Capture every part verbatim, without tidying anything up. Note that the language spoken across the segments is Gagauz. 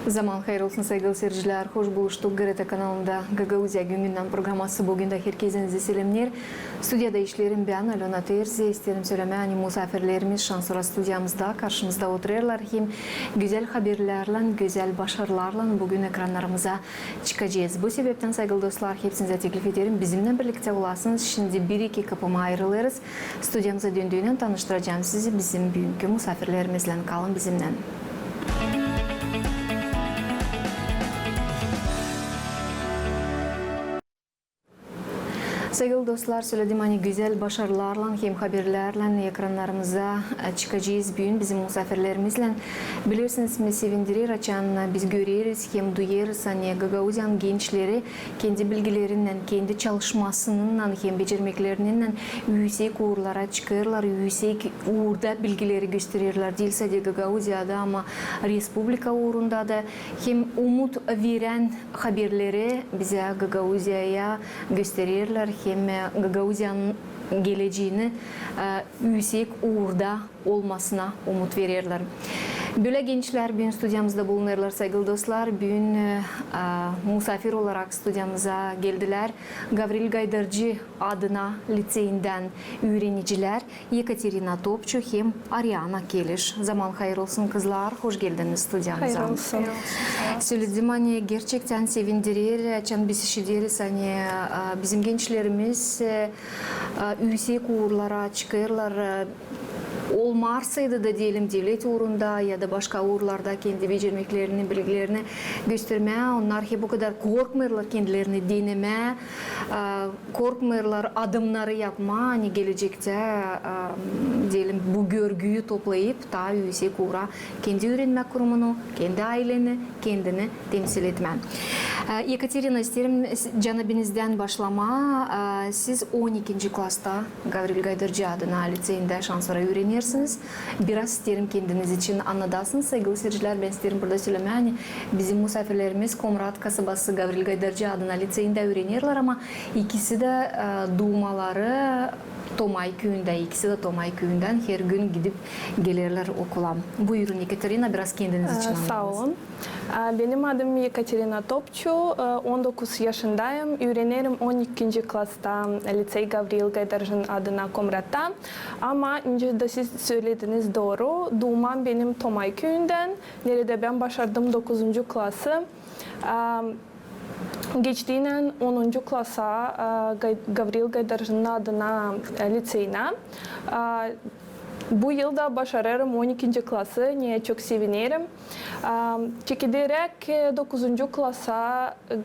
Zaman hayır olsun, saygılı seyircilär. Hoş buluştuk GRT kanalında. "Gagauziya gündän" programası bugün dä herkezi selämneer. Studiyada işleerim bän, Alöna Terzi. İsteerim sölemää, ani musaafirlerimiz şansora studiyamızda, karşımızda oturêrlar hem gözäl haberlärlän, gözäl başarılarlan bugün ekrannarımıza çıkacez. Bu sebeptän, saygılı dostlar, hepsinizä teklif ederim, bizimnän birliktä olasınız. Şindi bir-iki kapıma ayırılêrız. Studiyamıza döndüynän tanıştıracam sizi bizim büünkü musaafirlerimizlän. Kalın bizimnän. Saygılı dostlar, söledim, ani gözäl başarılarlan hem haberlärlän ekrannarımıza, e, çıkacez büün bizim musaafirlerimizlän. Bilersiniz, mi sevindirer, açan biz göreriz hem duyêrız, ani Gagauziyanın gençleri kendi bilgilerinnän, kendi çalışmasınınnan hem becermeklerinnän üüsek uurlara çıkêrlar, üüsek uurda bilgileri göstererlär. Diil sade Gagauziyada, ama respublika uurunda da. Hem umut verän haberleri bizä Gagauziyaya göstererlär, hem, e, Gagauziyanın geleceni, e, üüsek uurda olmasına umut vererlär. Bölä gençlär büün studiyamızda bulunêrlar, saygılı dostlar. Büün, e, e, musaafir olarak studiyamıza geldilär Gavril Gaydarcı adına liţeyindän üürenicilär Ekaterina Topçu hem Ariana Keliş. Zaman hayır olsun, kızlar, hoş geldiniz studiyamıza. Hayır olsun. Söledim, ani gerçektän sevindirer, açan biz işideriz, ani, e, bizim gençlerimiz, e, e, üüsek uurlara çıkêrlar, e, olmarsaydı da, deyelim, devlet uurunda ya da başka uurlarda kendi becermeklerini, bilgilerini göstermää, onnar hep o kadar korkmêêrlar kendilerini denemää, e, korkmêêrlar adımnarı yapmaa, ani gelecektä, e, deyelim, bu görgüyü toplayıp, taa üüsek uura kendi üürenmäk kurumunu, kendi ayleni, kendini temsil etmää. E, Ekaterina, isteerim s-, canabinizdän başlamaa. E, siz on ikinci klasta Gavril Gaydarcı adına liţeyindä şansora üürenersiniz. Biraz isteerim kendiniz için annadasınız. Saygılı seyircilär, bän isteerim burada sölemää, ani bizim musaafirlerimiz Komrat kasabası Gavril Gaydarcı adına liţeyindä üürenerlär, ama ikisi dä, e, duumaları Tomay küüyündä, ikisi dä Tomay küüyündän, hergün gidip gelerlär okula. Buyurun, Ekaterina, biraz kendiniz için annadınız. E, saa olun. E, benim adım Ekaterina Topçu, e, on dokuz yaşındayım, üürenerim on ikinci klasta liţey Gavril Gaydarcı'nın adına Komratta. Ama nicä dä siz sölediniz, dooru, duumam benim Tomay küüyündän, neredä bän başardım dokuzuncu klası. E, geçtiynän onuncu klasa, e, Gay-, Gavril Gaydarcı'nın adına, e, liţeyinä. E, bu yıl da başarêrım on ikinci klası, neyä çok sevinerim. E, çekederäk, e, dokuzuncu klasa, e,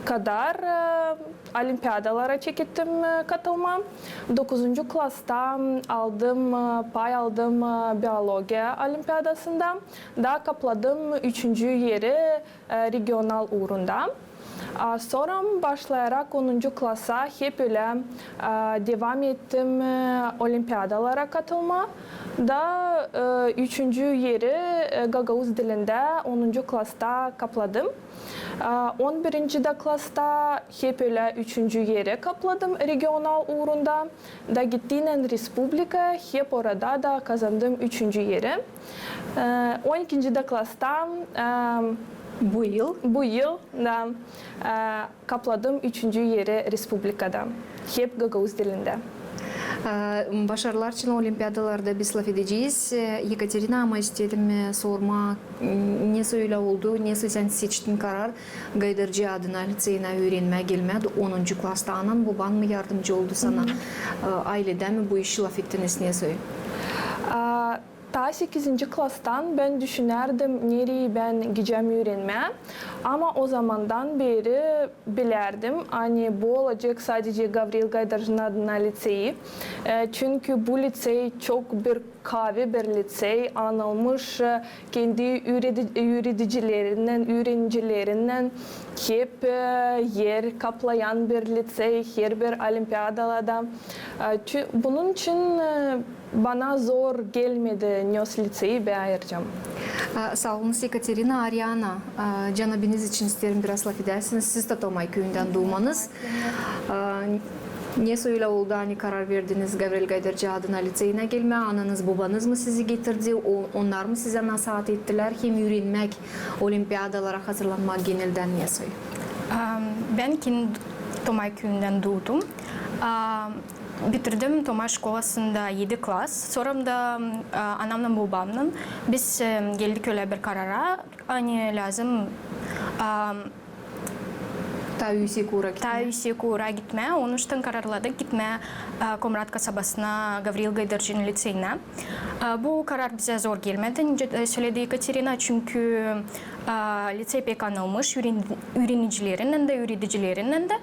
kadar, e, olimpiadalara çekettim, e, katılmaa. Dokuzuncu klasta aldım, e, pay aldım, e, biologiya olimpiadasında. Da kapladım üçüncü eri, e, regional uurunda. A, sora başlayarak onuncu klasa hep ölä, e, devam ettim, e, olimpiadalara katılmaa. Da, e, üçüncü eri, e, gagauz dilindä onuncu klasta kapladım. E, on birinci dä klasta hep ölä üçüncü eri kapladım regional uurunda. Da gittiynän respublikaya, hep orada da kazandım üçüncü eri. E, on ikinci dä klasta, e, bu yıl, bu yıl da, e, kapladım üçüncü eri respublikada, hep gagauz dilindä. E, başarılar için olimpiadalarda biz lafedecez, e, Ekaterina, ama istedim, e, sormaa, m, nesoy ölä oldu, nesoy sän seçtin karar Gaydarcı adına liţeyinä üürenmää gelmää onuncu klasta? Anan-boban mı yardımcı oldu sana? E, ayledä mi bu işi lafettiniz, nesoy? A, taa sekizinci klastan bän düşünärdim, nereyi bän gidecäm üürenmää. Ama o zamandan beeri bilärdim, ani bu olacek sadecä Gavril Gaydarcı'nın adına liţeyi. E, çünkü bu liţey çok bir kaavi bir liţey, anılmış, e, kendi üüredi-, üüredicilerinnän, üürenicilerinnän, hep, e, er kaplayan bir liţey, herbir olimpiadada. E, çü-, bunun için, e, bana zor gelmedi, nesoy liţeyi bän ayıracam. E, saa olunuz, Ekaterina. Ariana, e, canabiniz için isteerim biraz lafedäsiniz. Siz dä Tomay küüyündän duumanız. E, Nesoy ölä oldu, ani karar verdiniz Gavril Gaydarci adına liţeyinä gelmää? Ananız, bobanız mı sizi getirdi? O, onnar mı sizä nasaat ettilär hem üürenmäk, olimpiadalara hazırlanmak geneldän nesoy? Am, bän kendim Tomay küüyündän duudum. Am, bitirdim Tomay şkolasında edi klas. Sora da, a, anamnan bobamnan biz, e, geldik ölä bir karara, ani lääzım, am, taa üüsek uura gitmää. Taa üüsek uura gitmää. Onuştan kararladık gitmää, e, Komrat kasabasına Gavril Gaydarcinin liţeyinä. E, bu karar bizä zor gelmedi, nicä dä söledi Ekaterina, çünkü, e, liţey pek anılmış üüren-, üürenicilerinnän dä, üüredicilerinnän dä.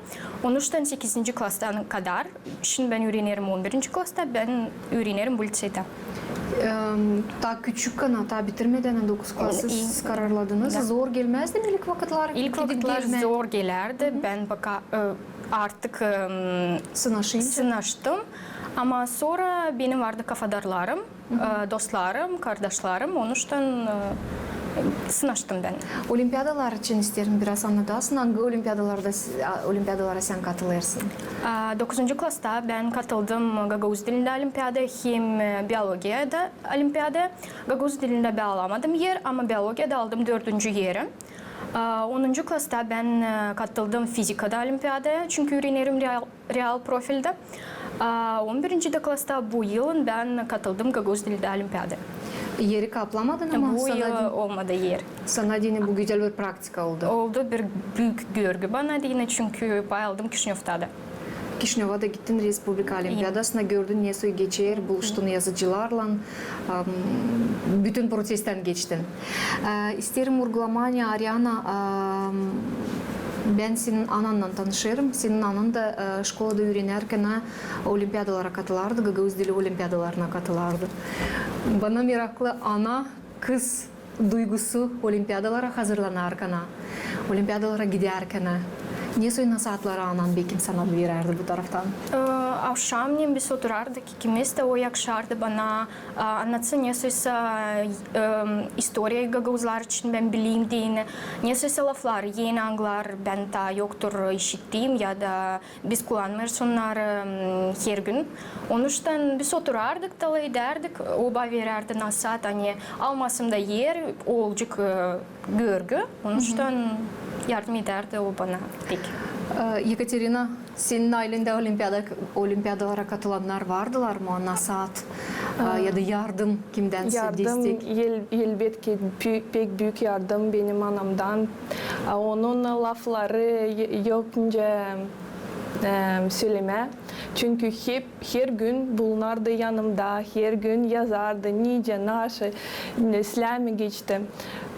Onuştan sekizinci klastan kadar, şindi bän üürenerim on birinci klasta, bän üürenerim bu liţeyda. Em, taa küçük gana, taa bitirmedän dokuz klası siz kararladınız. Da. Zor gelmäzdi mi ilk vakıtlar? İlk vakıtlar zor gelärdi. Bän baka-, e, artık, em, sınaştım. Ama sora benim vardı kafadarlarım, e, dostlarım, kardaşlarım, onuştan, e, sınaştım bän. Olimpiadalar için isteerim biraz annadasın. Angı olimpiadalarda si-, a, olimpiadalara sän katılêrsın? A, dokuzuncu klasta bän katıldım gagauz dilindä olimpiada hem, e, biologiyada olimpiada. Gagauz dilindä bän alamadım er, ama biologiyada aldım dördüncü eri. A, onuncu klasta bän, e, katıldım fizikada olimpiada, çünkü üürenerim real, real profildä. A, on birinci dä klasta bu yılın bän katıldım gagauz dilindä olimpiada. Eri kaplamadın, ama bu yıl olmadı er. Sana deyni bu gözäl bir praktika oldu. Oldu bir büük görgü bana deyni, çünkü pay aldım Kişinövda da. Kişinöva da gittin, respublika olimpiadasına, gördün, nesoy geçer, buluştun yazıcılarlan, am, bütün prosestän geçtin. E, isteerim vurgulamaa, ani, Ariana, am, bän senin anannan tanışêrım. Senin anan da, e, şkolada üürenärkän olimpiadalara katılardı, gagauz dili olimpiadalarına katılardı. Bana meraklı ana, kız duygusu olimpiadalara hazırlanarkana, olimpiadalara gidärkänä, nesoy nasaatları anan, bekim, sana verärdi bu taraftan? E, avşamnen biz oturardık ikimiz dä, o yakışardı bana, a, annatsın nesoysa, e, istoriya gagauzlar için bän bileyim deyni, nesoysa laflar, eni angılar bän taa yoktur işittiim ya da biz kullanmêêrız onnarı, m, hergün. Onuştan biz oturardık, talay edärdik, o bana verärdi nasaat, ani almasam da er, olacek, e, görgü. Onuştan yardım edärdi o bana pek. E, Ekaterina, senin aylendä olimpiada, olimpiadalara katılannar vardılar mı? Nasaat, e, ya da yardım kimdänsä, destek? Yardım, el-, elbetki, pü-, pek büük yardım benim anamdan. A, onun lafları y-, yok nicä, e, sölemää. Çünkü hep, hergün bulunardı yanımda, hergün yazardı, nicä, naşey, ne, islää mi geçti.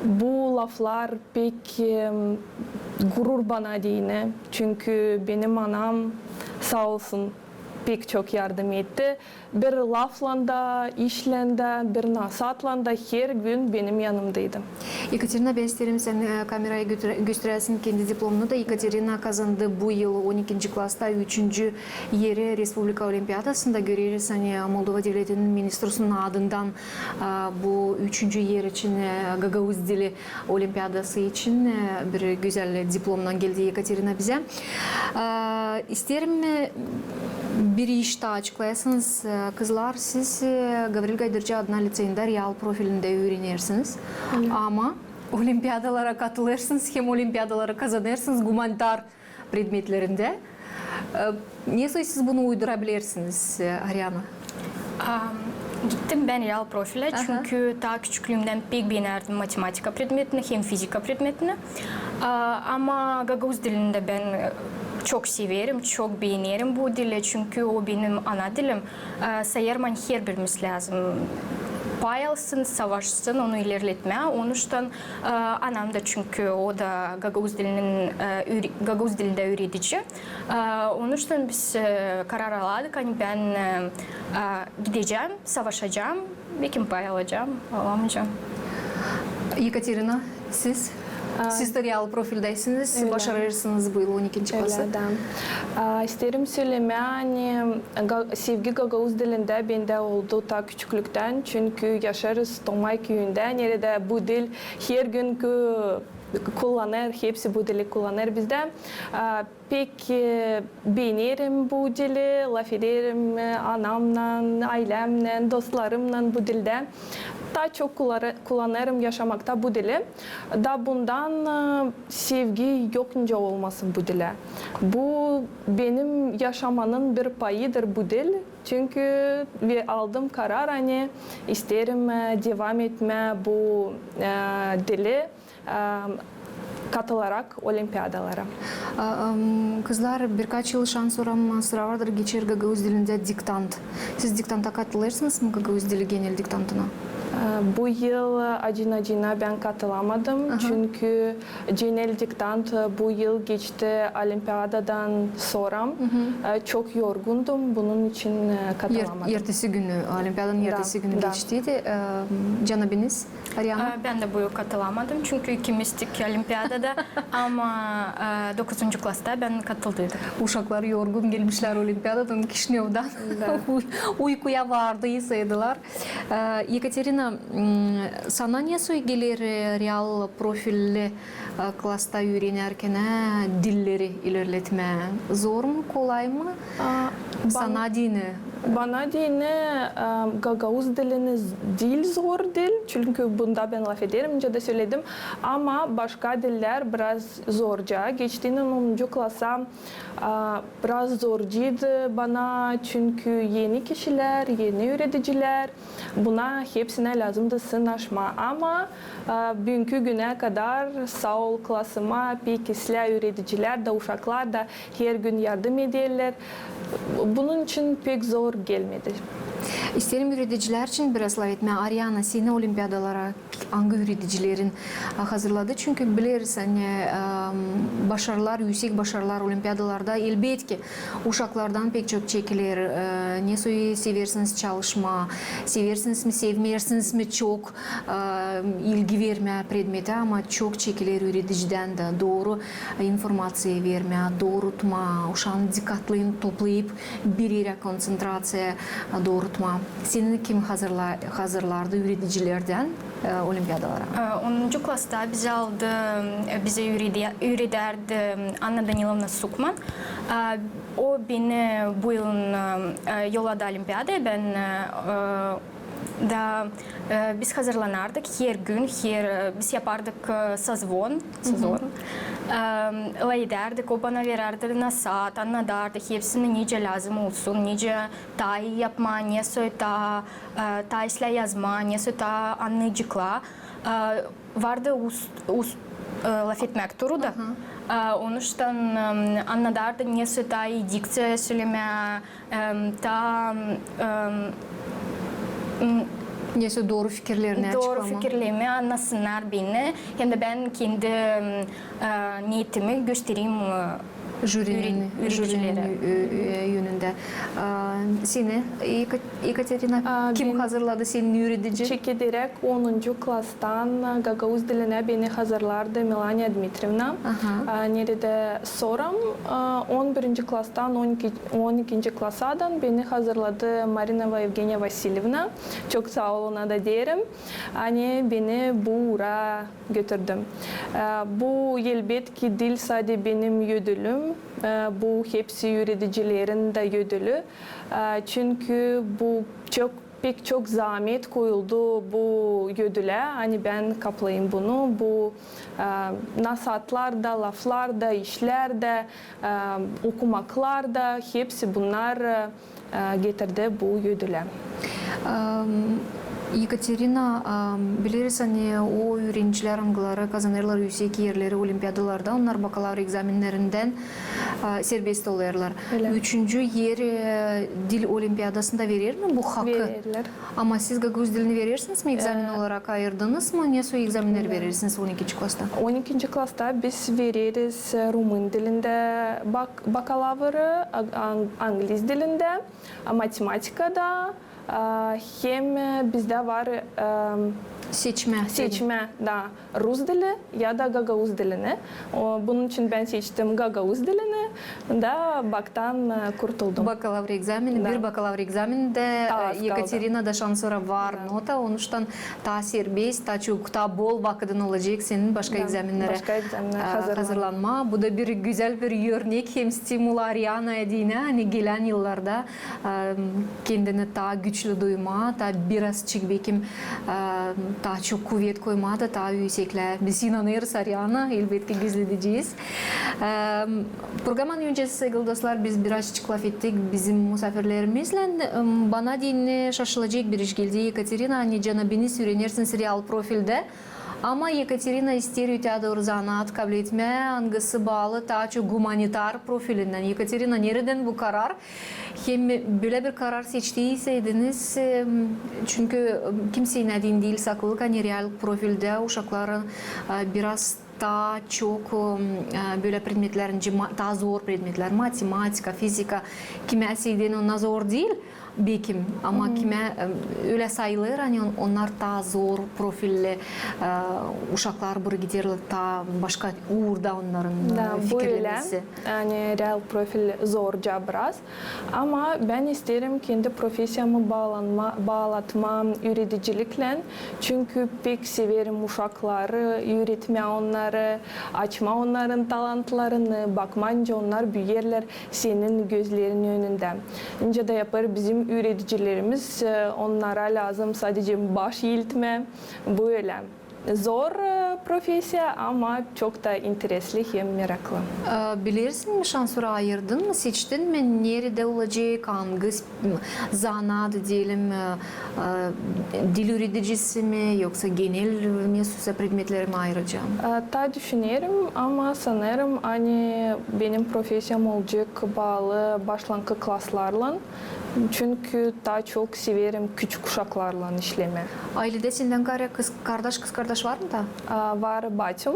Bu laflar pek, e, gurur bana deyni. Çünkü benim anam, saa olsun, pek çok yardım etti. Bir laflan da, işlän dä, bir nasaatlan da hergün benim yanımdaydı. Ekaterina, bän isteerim, sän, e, kameraya götürä-, gösteräsin kendi diplomunu da. Ekaterina kazandı bu yıl on ikinci klasta üçüncü eri Respublika olimpiadasında. Göreriz, ani Moldova devletinin ministrosinin adından, e, bu üçüncü er için, e, gagauz dili olimpiadası için, e, bir gözäl diplomnan geldi Ekaterina bizä. E, isteerim, e, bir iş taa açıklayasınız. E, kızlar, siz, e, Gavril Gaydarci adına liţeyindä real profilindä üürenersiniz. Ama olimpiadalara katılêrsınız hem olimpiadaları kazanêrsınız gumanitar predmetlerindä. E, nesoy siz bunu uydurabilersiniz, e, Ariana? Am, gittim bän real profilä, çünkü taa küçüklüümdän pek beenärdim matematika predmetini hem fizika predmetini. A, ama gagauz dilini dä bän, e, çok severim, çok beenerim bu dili, çünkü o benim ana dilim. E, sayêrım, ani herbirimiz lääzım pay alsın, savaşsın onu ilerletmää. Onuştan, e, anam da, çünkü o da gagauz dilinin, e, üüre-, gagauz dilindä üüredici. E, onuştan biz, e, karar aladık, ani bän, e, e, gidecäm, savaşacam, bekim pay alacam, alamayacam. Ekaterina, siz? Siz dä real profildäsiniz, başarêrsınız bu yıl on ikinci klası. Ölä, da. A, isteerim sölemää, ani ga-, sevgi gagauz dilindä bendä oldu taa küçüklüktän, çünkü yaşêêrız Tomay küüyündä, neredä bu dil hergünkü kullanêr, hepsi bu dili kullanêr bizdä. A, pek e, beenerim bu dili, lafederim e, anamnan, aylämnän, dostlarımnan bu dildä. Taa çok kullanêrım yaşamakta bu dili. Da bundan e, sevgi yok nicä olmasın bu dilä. Bu benim yaşamanın bir payıdır bu dil. Çünkü ve aldım karar, ani isteerim e, devam etmää bu e, dili e, katılarak olimpiadalara. Kızlar, birkaç yıl şansora sıra vardır geçer gagauz dilindä diktant. Siz diktanta katılêrsınız mı, gagauz dili genel diktantına? E, bu yıl acın-acına bän katılamadım, çünkü genel diktant e, bu yıl geçti olimpiadadan sora. E, çok yorgundum, bunun için e, katılamadım. Ertesi günü, olimpiadanın ertesi günü geçtiydi. E, canabiniz, Ariana? E, bän dä bu yıl katılamadım, çünkü kimizdik olimpiadada, ama e, dokuzuncu klasta bän katıldıydım. Uşaklar yorgun gelmişlär olimpiadadan Kişinövdan. Uykuya vardıysaydılar. E, Ekaterina, sana ne soy geler e, real profilli e, klasta üürenärkän e, dilleri ilerletmää? Zor mu, kolay mı? Sana deyni. Bana deyni e, gagauz dilini diil zor diil, çünkü bunda bän lafederim, öncä dä söledim. Ama başka dillär biraz zorca. Geçtiynän onuncu klasa e, biraz zorcaydı bana, çünkü eni kişilär, eni üüredicilär. Buna hepsinä lääzımdı sınaşmaa. Ama e, büünkü günä kadar, saa ol klasıma, pek islää üüredicilär dä, uşaklar da her gün yardım ederlär. Bunun için pek zor gelmedi. İsteerim üüredicilär için biraz lafetmää. Ariana, seni olimpiadalara angı üüredicilerin hazırladı? Çünkü bileriz, ani başarılar, üüsek başarılar olimpiadalarda, elbetki, uşaklardan pek çok çekiler. E, ne soy seversiniz çalışmaa, seversiniz mi, sevmersiniz mi çok e, ilgi vermää predmetä, ama çok çekiler üüredicidän dä dooru informaţiya vermää, doorutmaa, uşaan dikkatlığını toplayıp bir erä konţentraţiya doorutmaa. Seni kim hazırla-, hazırlardı üüredicilerdän e, olimpiadalara? E, onuncu klasta bizä aldı, e, bizä üüredi-, üüredärdi Anna Danilovna Sukman. E, o beni bu yılın e, yolladı olimpiadaya. Bän e, e, da e, biz hazırlanardık her gün, her e, biz yapardık e, sozvon, sozvon. E, lafedärdik, o bana verärdi nasaat, annadardı hepsini, nicä lääzım olsun, nicä taa ii yapmaa, ne soy taa e, taa islää yazmaa, ne soy taa annadıkla. E, vardı ust, ust e, lafetmäk turu da. E, onuştan e, annadardı ne soy taa ii dikţiya sölemää, e, taa e, m, ne soy dooru fikirlerini açıklamaa. Fikirlerimi annasınnar beni, hem dä bän kendi e, neetimi göstererim e, jürinin, jürinin e, e, önündä. E, seni, Eka-, Ekaterina, kim hazırladı seni üüredici? Çekederäk onuncu klastan gagauz dilinä beni hazırlardı Melania Dmitrievna. Neredä sora e, on birinci klastan on iki, on ikinci klasadan beni hazırladı Marinova Evgeniya Vasilyevna. Çok saa ol ona da deerim, ani beni bu uura götürdü. E, bu, elbetki, diil sade benim ödülüm, e, bu hepsi üüredicilerin dä ödülü. E, çünkü bu çok, pek çok zaamet koyuldu bu ödülä, ani bän kaplayım bunu. Bu e, nasaatlar da, laflar da, işlär dä, e, okumaklar da, hepsi bunnar e, e, getirdi bu ödülä. Am, Ekaterina, am, bileriz, ani o üürenicilär, angıları kazanêrlar üüsek erleri olimpiadalarda, onnar bakalavr egzamennerindän e, serbest olêrlar. Ölä. Üçüncü er e, dil olimpiadasında verer mi bu hakı? Vererlär. Ama siz gagauz dilini verersiniz mi, egzamen olarak ayırdınız mı? Ne soy egzamenneri verersiniz on ikinci klasta? On ikinci klasta biz vereriz e, rumın dilindä bak-, bakalavrı, a-, ang-, angliz dilindä, a, matematikada, a, hem e, bizdä var e, seçmä, seçmä da rus dili ya da gagauz dilini. O, bunun için bän seçtim gagauz dilini da baktan, e, kurtuldum. Bakalaura egzameni, bir bakalaura egzameni dä, e, Ekaterina da şansora var nota, onuştan taa serbest, taa çok, taa bol vakıdın olacek senin başka egzamennerä, e, hazırlanmaa. Bu da bir gözäl bir örnek hem stimul Arianaya deyni, ani gelän yıllarda, e, kendini taa güçlü duymaa, taa birazçık, bekim, e, taa çok kuvet koymaa da taa üüseklää. Biz inanêrız, Ariana, elbetki gözledecez. E, programanın öncesi, saygılı dostlar, biz birazçık lafettik bizim musaafirlerimizlän. E, bana deyni şaşılacek bir iş geldi. Ekaterina, ani canabiniz üürenersiniz real profildä. Ama Ekaterina isteer ötää dooru zanaat kabletmää, angısı baalı taa çok gumanitar profilindän. Ekaterina, neredän bu karar? Hem bölä bir karar seçtiyseniz, e, çünkü, e, kimseyi deyni diil saklılık, ani real profildä uşakların, e, biraz taa çok, e, bölä predmetlerin, taa zor predmetler, matematika, fizika, kimäsey deyni onnar zor diil, bekim, ama kimä, e, ölä sayılêr, ani on-, onnar taa zor profilli, e, uşaklar, biri giderlär taa başka uurda onnarın, e, fikirlemesi. Da, bu ölä, ani real profil zorca biraz. Ama bän isteerim kendi profesiyamı baalanma-, baalatmaa üürediciliklän, çünkü pek severim uşakları, üüretmää onnarı, açmaa onnarın talantlarını, bakmaa, nicä onnar büüyerlär senin gözlerinin önündä. Nicä dä yapêr bizim üüredicilerimiz, e, onnara lääzım sadecä baş iiltmää, bu ölä. Zor, e, profesiya, ama çok da interesli hem meraklı. E, bilersin mi, şansora ayırdın mı, seçtin mi, neredä olacek, angı s-, m, zanaat, deyelim, e, e, dil üüredicisi mi, yoksa genel, e, ne sä predmetleri mi ayıracaan? E, taa düşünerim, ama sanêrım, ani benim profesiyam olacek baalı başlankı klaslarlan. Çünkü taa çok severim küçük uşaklarlan işlemää. Ayledä sendän kaarä kız kardaş, kız kardaş var mı taa? A, var batüm.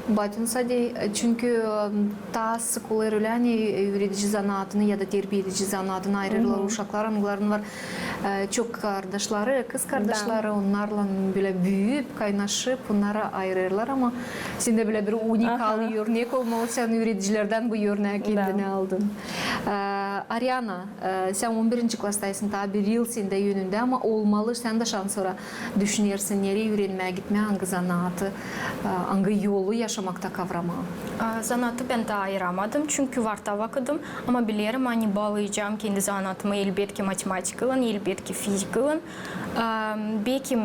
Batün sade, e, çünkü, e, taa sık olêr ölä, ani, e, üüredici zanaatını ya da terbiyedici zanaatını ayırêrlar uşaklara, angıların var, e, çok kardaşları, kız kardaşları, onnarlan bölä büüyüp, kaynaşıp, onnarı ayırêrlar, ama sän dä bölä bir unikal örnek olmalı, sän üüredicilerdän bu örnää kendinä aldın. E, Ariana, e, sän on birinci klastaysın, taa bir yıl sendä önündä, ama olmalı, sän dä şansora düşünersin, nereyi üürenmää gitmää, angı zanaatı, e, angı yolu yaşamakta kavramaa. A, zanaatı bän taa ayıramadım, çünkü var taa vakıdım, ama bilerim, ani baalayacam kendi zanaatımı elbetki matematikalan, elbetki fizikalan. E, bekim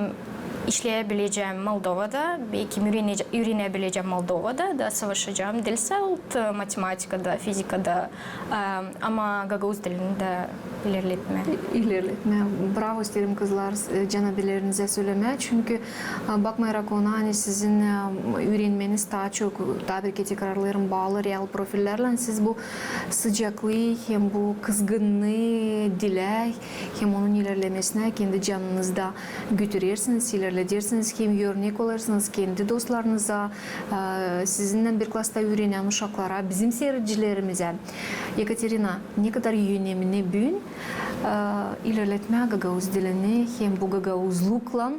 işleyebilecäm Moldovada, bekim üürenecä-, üürenebilecäm Moldovada, da savaşacam dilsel, e, matematikada, fizikada, e, ama gagauz dilini dä ilerletmää. İlerletmää. Bravo isteerim, kızlar, e, canabilerinizä sölemää, çünkü, e, bakmayarak ona, ani sizin, e, üürenmeniz taa çok, taa bir kerä tekrarlêêrım, baalı real profillärlän, siz bu sıcaklıı hem bu kızgınnıı dilä hem onun ilerlemesinä kendi canınızda götürersiniz, ilerledersiniz, hem örnek olêrsınız kendi dostlarınıza, e, sizinnän bir klasta üürenän uşaklara, bizim siiredicilerimizä. Ekaterina, ne kadar önemli büün, e, ilerletmää gagauz dilini hem bu gagauzluklan, e,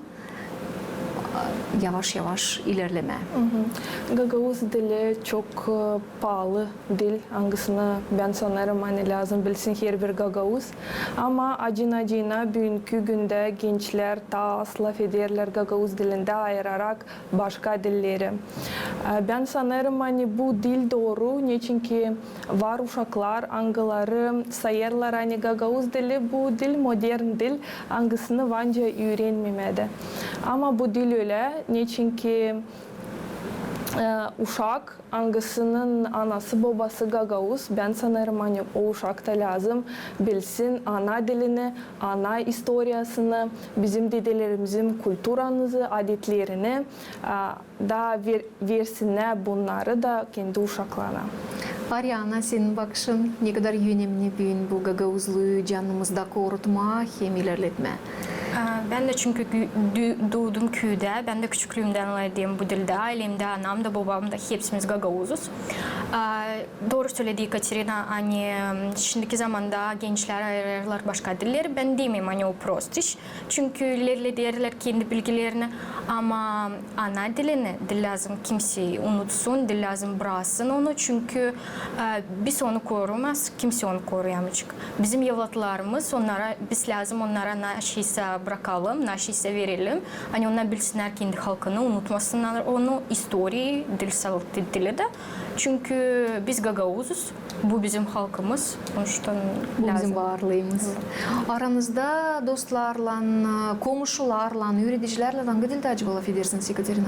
yavaş-yavaş ilerlemää. Gagauz dili çok, e, paalı dil, angısını, bän sanêrım, ani lääzım bilsin herbir gagauz. Ama acıına-acıına büünkü gündä gençlär taa az lafederlär gagauz dilindä, ayırarak başka dilleri. E, bän sanêrım, ani bu dil dooru, neçinki var uşaklar, angıları sayêrlar, ani gagauz dili bu dil, modern dil, angısını var nicä üürenmemää dä. Ama bu dil ölä, neçinki, e, uşak, angısının anası-bobası gagauz, bän sanêrım, ani o uşak ta lääzım bilsin ana dilini, ana istoriyasını, bizim dedelerimizin kulturanızı, adetlerini, a, da ver-, versinnär bunnarı da kendi uşaklarına. Ariana, senin bakışın, ne kadar önemli büün bu gagauzluyu canımızda korutmaa hem ilerletmää? A, Bän dä çünkü duu-, duudum küüdä, bän dä küçüklüümdän alaydım bu dildä. Ailemdä anam da, bobam da, hepsimiz gagauzuz. A, dooru söledi Ekaterina, ani şindiki zamanda gençlär ayırêrlar başka dilleri. Bän demeerim, ani o prost iş. Çünkü ilerlederlär kendi bilgilerini, ama ana dilini, dil lääzım kimsey unutsun, dil lääzım bıraksın onu, çünkü, e, biz onu korumaz, kimsey onu koruyamayacek. Bizim evlatlarımız, onnara, biz lääzım onnara naşeysä brakalım, naşeysä verelim, ani onnar bilsinnär kendi halkını, unutmasınnar onu, istoriyayı, dil, salt dili dä. Çünkü biz gagauzuz, bu bizim halkımız, onuştan bu bizim varlıımız. Aranızda dostlarlan, komuşularlan, üüredicilärlän angı dildä acaba lafedersiniz, Ekaterina?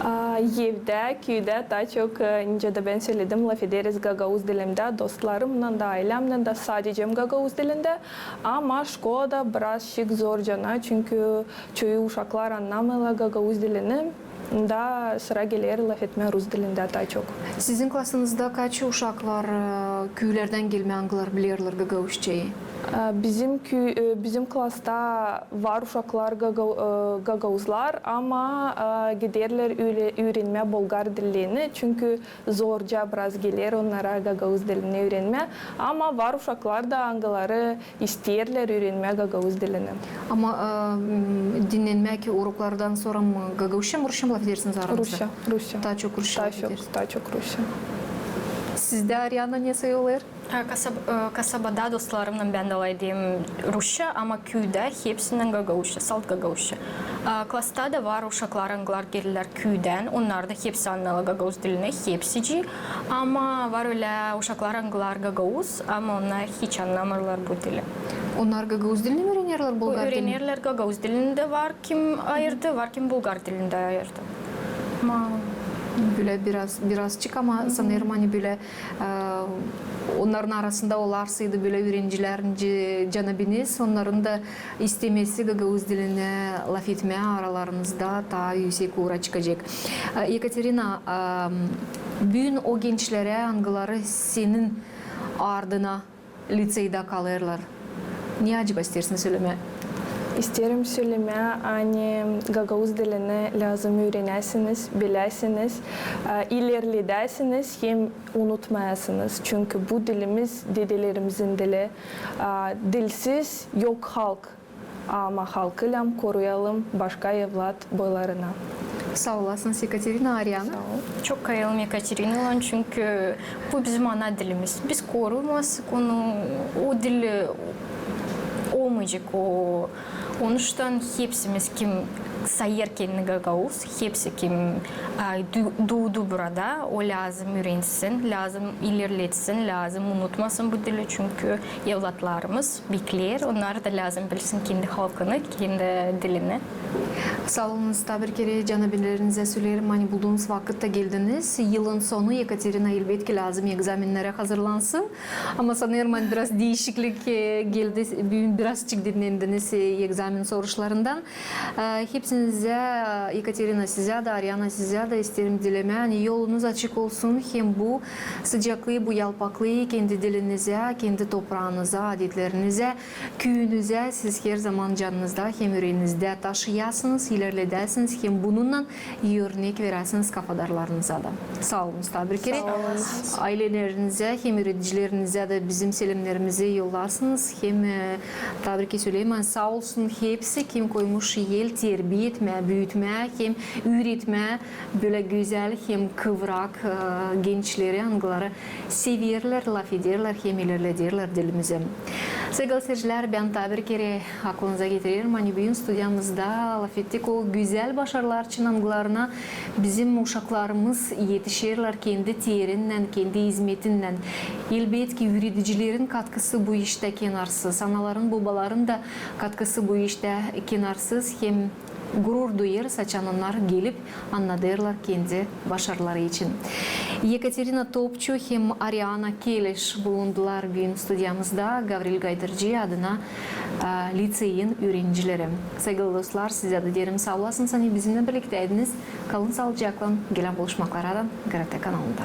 A, evdä, küüdä taa çok, e, nicä dä bän söledim, lafederiz gagauz dilindä, dostlarımnan da, ailämnän dä sadecä gagauz dilindä. Ama şkolada birazçık zorcana, çünkü çoyu uşaklar annamêêrlar gagauz dilini. Da sıra geler lafetmää rus dilindä taa çok. Sizin klasınızda kaç uşak var, e, küülerdän gelmä, angılar bilerlär gagauzçayı? E, bizim kü-, e, bizim klasta var uşaklar gaga-, e, gagauzlar, ama, e, giderlär üüre-, üürenmää bulgar dillerini, çünkü zorca biraz geler onnara gagauz dilini üürenmää. Ama var uşaklar da, angıları isteerlär üürenmää gagauz dilini. Ama, e, m, dinnenmäk uroklardan sora mı gagauzça mı, rusça mı lafedersiniz aranızda? Rusça, rusça. Taa çok rusça lafedersiniz. Taa çok rusça. Sizdä, Ariana, ne soy olêr? E, kasab-, e, kasabada dostlarımnan bän dä alaydım rusça, ama küüdä hepsinnän gagauzça, salt gagauzça. E, klasta da var uşaklar, angılar geldilär küüdän, onnar da hepsi annêêrlar gagauz dilini, hepsicii. Ama var ölä uşaklar, angılar gagauz, ama onnar hiç annamêêrlar bu dili. Onnar gagauz dilini mi üürenerlär, bulgar dilini? Üürenerlär gagauz dilini dä, var kim ayırdı, var kim bulgar dilini dä ayırdı. Ama bölä biraz, birazçık, ama sanêrım, ani bölä, e, onnarın arasında olarsaydı bölä üürenicilär, nicä canabiniz, onnarın da istemesi gagauz dilini lafetmää aralarınızda taa üüsek uura çıkacek. E, Ekaterina, e, büün o gençlerä, angıları senin ardına liţeydä kalêrlar, ne acaba isteersin sölemää? İsteerim sölemää, ani gagauz dilini lääzım üürenäsiniz, bilesiniz, e, ilerledäsiniz hem unutmayasınız. Çünkü bu dilimiz dedelerimizin dili. E, dilsiz yok halk. Ama halkı lääzım koruyalım başka evlat boylarına. Saa olasınız, Ekaterina. Ariana? Saa ol. Çok kayalım Ekaterinalan, çünkü bu bizim ana dilimiz. Biz korumazsak onu, o dil olmayacek. O, onuştan hepsimiz, kim sayêr kendini gagauz, hepsi, kim, e, du-, duudu burada, o lääzım üürensin, lääzım ilerletsin, lääzım unutmasın bu dili, çünkü evlatlarımız bekleer, onnar da lääzım bilsin kendi halkını, kendi dilini. Saa olunuz, taa bir kerä canabinlerinizä söleerim, ani bulduunuz vakıtta geldiniz. Yılın sonu, Ekaterina, elbetki, lääzım egzamennere hazırlansın. Ama sanêrım, ani biraz diişiklik, e, geldi, büün birazçık dinnendiniz, e, egzamen soruşlarından. E, hepsinizä, Ekaterina, sizä dä, Ariana, sizä dä isteerim dilemää, ani yolunuz açık olsun, hem bu sıcaklıı, bu yalpaklıı kendi dilinizä, kendi topraanıza, adetlerinizä, küüyünüzä siz herzaman canınızda hem üreenizdä taşıyasınız, ilerledäsiniz hem bununnan örnek veräsiniz kafadarlarınıza da. Saa olunuz taa bir kerä. Saa olunuz. Aylelerinizä hem üüredicilerinizä dä bizim selemnerimizi yollasınız. Hem, e, taa bir kerä söleerim, saa olsun hepsi, kim koymuş el terbiya etmää, büütmää hem üüretmää bölä gözäl hem kıvrak, e, gençleri, angıları severlär, lafederlär hem ilerlederlär dilimizi. Saygılı seyircilär, bän taa bir kerä aklıınıza getirerim, ani büün studiyamızda lafettik o gözäl başarılar için, angılarına bizim uşaklarımız etişerlär kendi terinnän, kendi izmetinnän. Elbetki, üüredicilerin katkısı bu iştä kenarsız, anaların, bobaların da katkısı bu iştä kenarsız. Hem gurur duyêrız, açan onnar gelip annadêrlar kendi başarıları için. Ekaterina Topçu hem Ariana Keleş bulundular büün studiyamızda, Gavril Gaydırci adına, e, liţeyin üürenicileri. Saygılı dostlar, sizä dä deerim saa olasınız, ani bizimnän birliktäydiniz. Kalın saalıcaklan, gelän buluşmaklara da GRT kanalında.